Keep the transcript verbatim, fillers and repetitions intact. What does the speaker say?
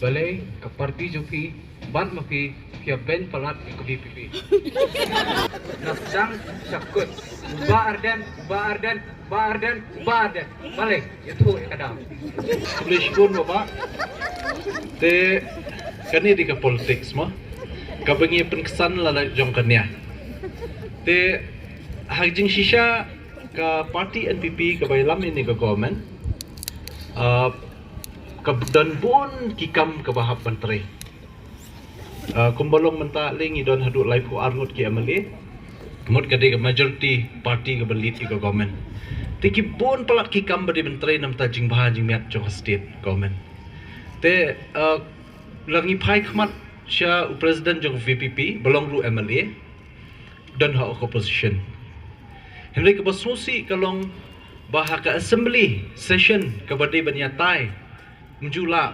Balei ka parti jong phi bad ma phi phi ïa beiñ palat ïa ka V P P? Na sdang sha kut. U Bah Ardent, u Bah Ardent, u Bah Ardent, u Bah Ardent. Balei? Ïathuh ïa ka daw. Khublei shibun Bah. Te kane dei ka politics mo. Kaba ngi pynksan la la jong kane. Te ha jingshisha ka parti N P P kaba ïalam ïa kane ka government, ah, ka don bun ki kam kaba hap ban trei. Ah, kumba long mynta lei ngi don haduh laiphew ar ngut ki M L A. Mut ka dei ka majority party kaba lead ïa ka government. Te ki bun palat ki kam ba dei ban trei namar ka jingbha jingmiat jong ka state government. Te, ah, la ngi phai khmat sha u president jong ka V P P, ba long ruh M L A, don ha ka opposition. Hynrei kaba sngewsih ka long ba ha ka assembly session kaba dei ban ïatai mynjur la